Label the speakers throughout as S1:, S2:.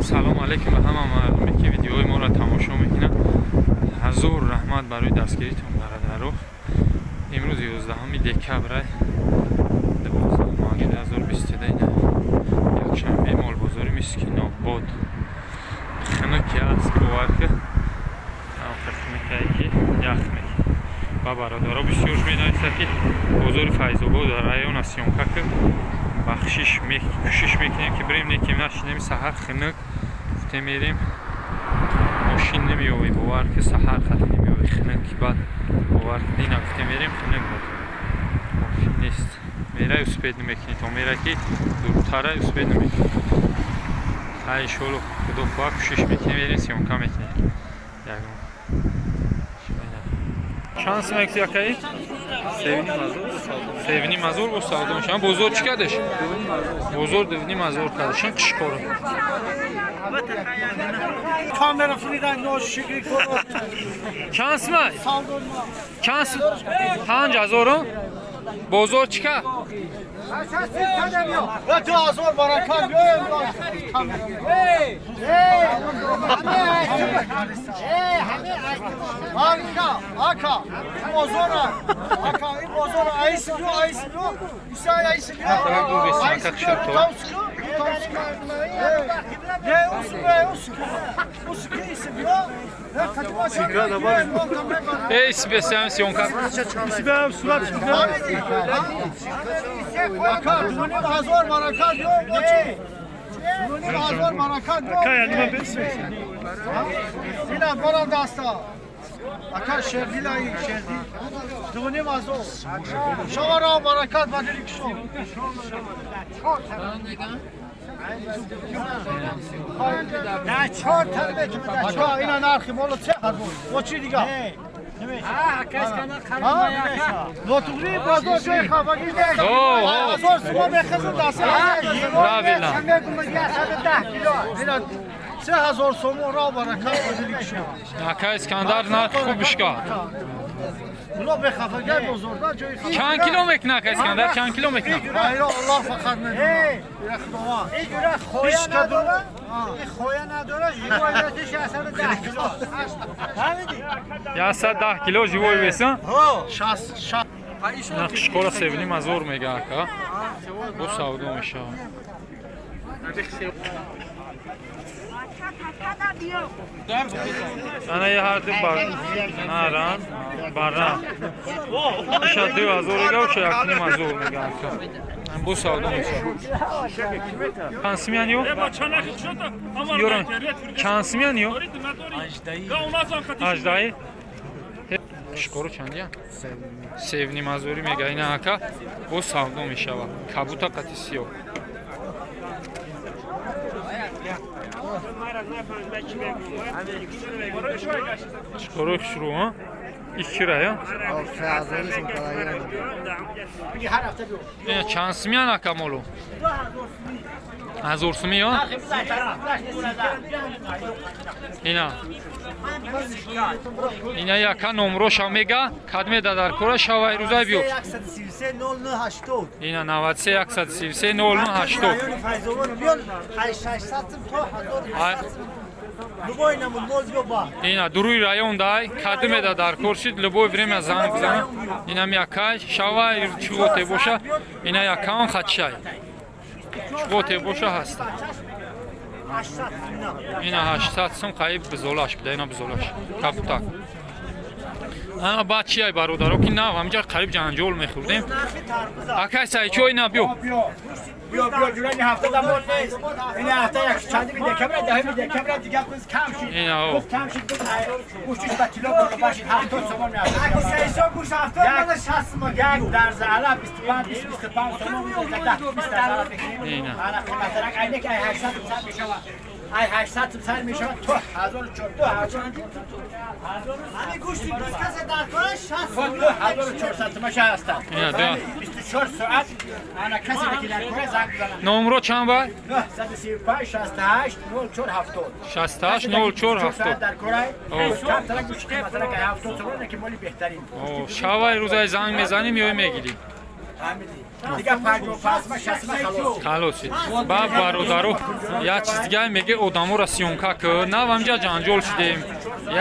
S1: Салом алейкум ба ҳама мардуме ки видеои моро тамошо мекунанд. Ҳазор раҳмат барои дастгиритон бародаро. Имрӯз 11 декабр 2022, якшанбе, молбозори Мискинобод. Хунуки аст, бовар ки хунукае ки ях мекунад. Ва бародаро бисёр менависад ки бозори Файзобод дар района съёмка ки бахшиш кӯшиш мекунем ки бирем, некем нашинем, саҳар хунук гуфтем мерем, мошин намеёвӣ, бовар ки саҳар хати намеёвӣ, хунук ки баъд бовар ки дина гуфтем мерем, хунук буд, мошин нест, мерай успеть намекунӣ, то мерай ки дуртарай успеть намекунӣ. Хай иншоалло худо хоҳад кӯшиш мекунем, мерем съёмка мекунем. Ягон чанд сум якси якаи? 3,5 ҳазор бо савдо мешавад. Бозор чӣ кардеш? Бозор 2,5 ҳазор кардеш. Ин қишкоро. Чанд сумай? Чанд сум? 5 ҳазору? Бозор чӣ кард?
S2: 2 ҳазор баракат. Ака, ака, бозора, ака, ин бозора, айси биё, айси биё, исай айси биё, айси биё, тавску, тавску, не, усу, усу, усу, иси биё.
S1: Эй, себе съёмка.
S2: Себе сурат. Ака, 2,5 ҳазор баракат, ё, 2,5 ҳазор баракат. Ина барам даста. Ака шердил аи, шердил. 2,5 ҳазор. Шавара баракат ба дили кишо.
S3: نه چهار تا
S2: Ака, ина нархи моло 3 ҳазор. Бо чӣ дига? Нотуғри бозор ҷои хафагӣ нест. Ҳазор сума мехезам даста.
S1: Правильно.
S2: Ина 3 ҳазор сомон ро баракат ба дили кишо.
S1: Ака Искандар нарх хуб шикар.
S2: Муло бехафагӣ бозорда ҷои
S1: Чанд кило мекунад, ака Искандар? Чанд кило мекунад?
S2: Айро Аллоҳ фақат медонад. Ира Худованд.
S3: Иҷура хоя надора, хоя надора, живой вес ш 110 кило. Фаҳмидӣ?
S1: 110 кило живой вес, а?
S2: Шаст шаст.
S1: Нақшкора 3,5 ҳазор мега ака. Бо савдо мешавад. Ана я ҳарду бар наран баран. Иша 2 ҳазор мега, уша 1,5 ҳазор мега ака. Бо савдо мешавад. Чанд сумян ё? Ёран, чанд сумян ё? Аждаи? Шикору чандия? 3,5 ҳазорӣ мега ина ака, бо савдо мешавад. Кабута қати сиёҳ. Шикорои хушрӯ, а? Икира, я? Ина чанд сумян ака молу? Ҳазор сумӣ, ё? Ина. Ина яка номроша мега, кадме дар кора шавай рӯзай биё.
S3: 133 0980.
S1: Ина 93 133 0980.
S3: Файзобод биён 600 то 1800 любой намуд моз биё ба.
S1: Ина дуруи район дай, кадме дар кор шид, любой время занг бизана. Ина ми акай шавай чиғоте боша, ина якам хатшай. Чиғоте боша ҳаст.
S3: 800 сумна.
S1: Ина 800 сум қаиб бизолаш буда, ина бизолаш. Кабутак. Ана баъд чи ай бародаро ки нав ҳаминҷа қариб ҷанҷол мехӯрдем.
S3: Нархи тарбуза.
S1: Акай Сайчо, ина биё.
S3: Биё, биё, ҷура, ин ҳафта дамон нест. Ин ҳафта як чандими декабр, 10-ми декабр дигар гӯз кам шид.
S1: Ина, о.
S3: Гуфт кам шид, гуфт гӯштиш ба кило боло башид, 70 сомон меафтад. Аки Сайчо гӯш 70 мана 60 сомон. Як дарза алаф 25 25 сомон, 10 20 дарза алаф мекунем.
S1: Ина.
S3: Ана қиматтарак айне ки ай 800 сар мешавад. Ай 800 сар мешавад то 1400 2000. Ҳамин гӯшти гӯз касе дар кора 60 сомон. 2400 сомон ҳастанд.
S1: Ина, да.
S3: 24 соат ана касе ки дар кора занг бизанад.
S1: Номро чанд бай?
S3: 935 68 04 70.
S1: 68 04 70.
S3: Дар кора
S1: О.
S3: камтарак гӯшти қиматтарак ай 70 сомон ки моли беҳтарин.
S1: О, шавай рӯзай занг мезанӣ, меои мегирӣ.
S3: Дига 55 ма 60 ма халос.
S1: Халоси. Ба бародаро, як чиз дига меге одаморо съёмка ку. Нав ҳамҷа ҷанҷол шудем.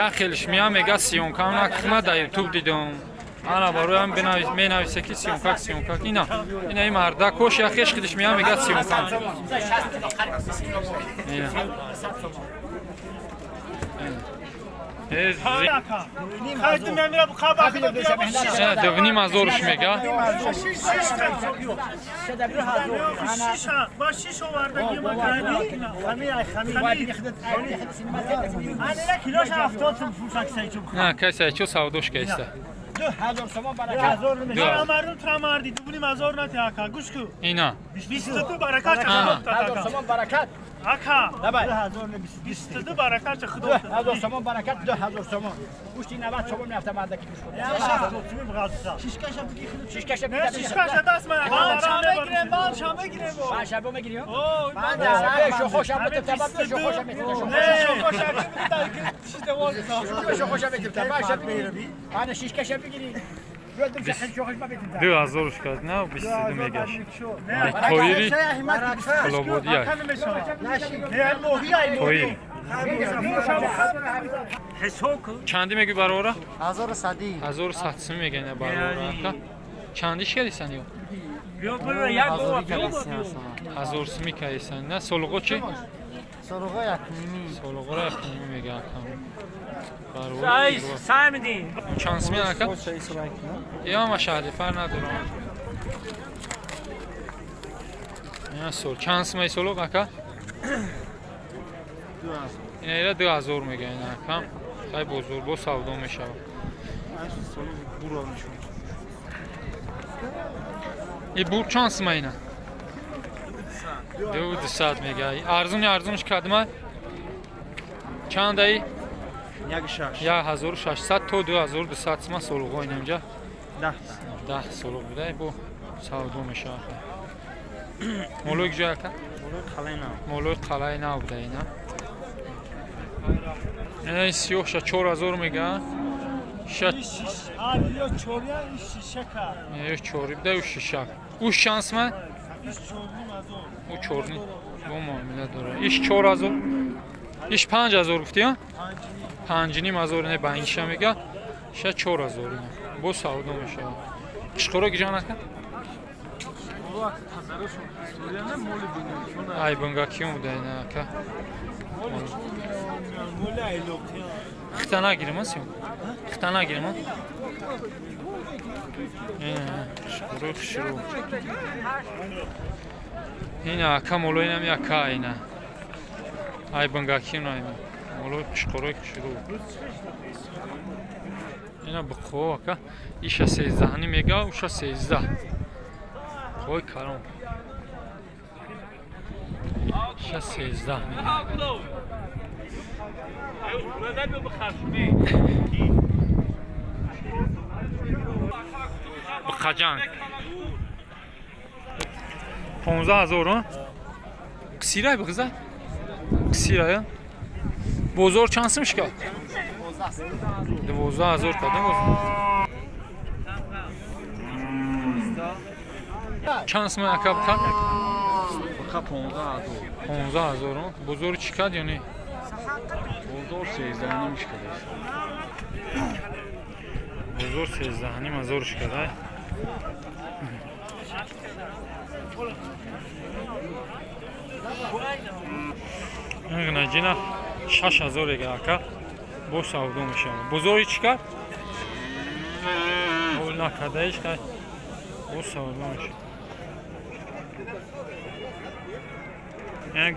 S1: Як хелш мея мега съёмка накма да YouTube дидам. Ана бароям менависе ки съёмка съёмка. Ина ина ин марда кош як хеш хидиш мея мега съёмка. Ина. Дувним ҳазорш мега. На кай сайчо савдош кайста.
S3: 2000 сомон баракат.
S4: Мардум тра марди 2,5 ҳазор нати ака. Гӯш ку.
S1: Ина.
S4: 22 баракат худо
S3: ака. 2000 сомон баракат.
S4: Ака.
S3: Давай.
S4: 22 баракат худо.
S3: 2000 сомон баракат 2000 сомон. Гӯшти 90 сомон меафта мардаки гӯш кун.
S2: Шишкаша бигир.
S3: Шишкаша
S4: бигир. Шишкаша даст ман.
S2: Ман шам мегирем.
S3: Ман шабо мегирем? Ман дар шохошам битам, шохошам метам.
S2: Шохошам битам.
S3: Шохошам метам. Ман шаб бигирем. Ана шишкаша бигирӣ.
S1: 2000 шкад, на 22 мегаш. Тоири Лободия. Тоири. Чанди мегӯй барора?
S2: 1100.
S1: 1100 сум мегӯян барора. Чандиш кардисан ё? 1000 суми кардисан. На солуғо чи?
S2: Солуғо 1.5.
S1: Солуғо 1.5 мегӯян. Чанд суми ака? Ё ма шаҳри фар надорам. Ина сол чанд сумаи солуғ ака? 2000. Ина 2000 мегӯян ака. Хай бозор бо савдо мешавад. И бур чанд сума ина? 200 мегӯяд. Арзуни арзунш кадма? Чандаи? 1600 то 2200 сума солуғо инамҷа. 10 солуғ буда бо савдо мешавад. Молои куҷо ака? Молои қалаи нав буда ина. Ина сиёҳша 4000 мегӯяд. Ё чори буда ё шишак. Уш чанд сума? У чорни бо муомила дорад. Иш 4000. Иш 5000 гуфтӣ, а? 5,5 ҳазор не бангиша мега. Ша 4000 ина. Бо савдо мешавад. Қишқоро киҷо нака? Ай бунгакиён буда ина ака. Хита нагирим, асиё? Хита нагирим, а? Қишқоро хушрӯ. Ина ака моло инам яка ина. Ай бунгакиён ай. Молои қишқорои хушрӯ. Ина буқо ака. Иша 13 мега, уша 13. Ой калон. Иша 13 мега. Буқаҷанг. 15000, қисирай буғиза? Қисирай, бозор чанд сум шикад? 12000 кадом бозор? Чанд сум ака буқа?
S5: Буқа 15000.
S1: 15000. Бозор чӣ кад ё не?
S5: Бозор 13.5 шикад.
S1: Бозор 13.5 ҳазор шикад, ай. Наҷина 6000 ега ака бо савдо мешавад. Бозори чӣ кард? Ҳол накардаиш хай бо савдо мешавад.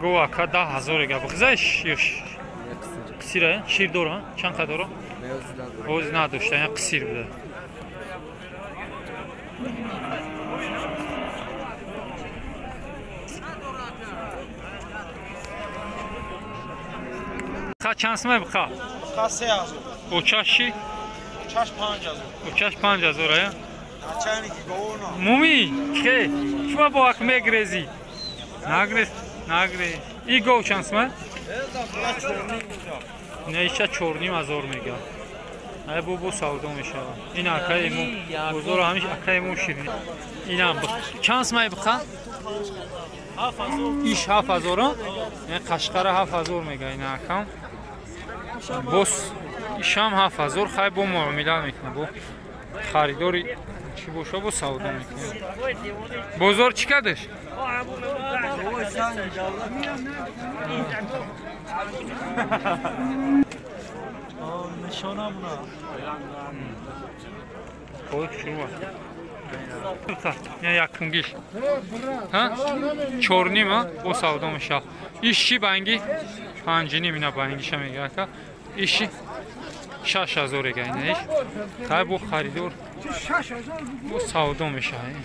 S1: Го ака 10000 ега бихзаш қисира шир дора чанд қа дора? Ҳоз надошта, я қисир буда. Қа чанд сумай буқа?
S2: Буқа 3000.
S1: Очаши?
S2: Очаш 5000.
S1: Очаш 5000 ая?
S2: Начальники говно.
S1: Муми, ке? Шума бо ак мегрези? Нагрез, нагрез. И гов чанд сумай? Не, иша 4,5 ҳазор мега. Ай бо савдо мешавад. Ин акаи мо бозор ҳамиш акаи мо ширин. Инам чанд сумай биха? Иш 7000. Ин қашқара 7000 мега ин акам. Бос ишам 7000 хай бо муомила мекунад. Бо харидори чӣ боша бо савдо мекунад. Бозор чӣ кардаш?
S4: Нишонамуна.
S1: Ой, шумо. Я якумгиш. Ҳа? 4.5 бо савдо мешавад. Иш чӣ банги? 5.5 ина бангиша мега ака. Иши 6000 ега ина иш. Хай бо харидор. Бо савдо мешавад.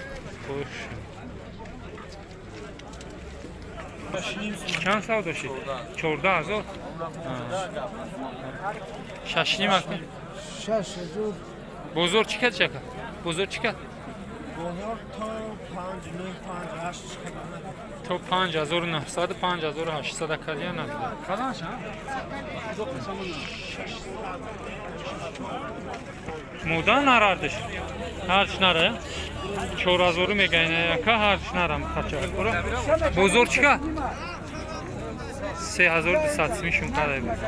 S1: Чанд савдо шид? 14000. 6.5 ака.
S2: 6000.
S1: Бозор чӣ кард чака? Бозор чӣ кард?
S2: Бозор то 5 9 5 8
S1: то 5900 5800 акалия надод.
S5: Каланша?
S1: Мода нарардиш. Ҳарч нара. 4000 мега ина яка ҳарч нарам хача. Бозор чӣ кард? 3200 сумӣ шум карда буд.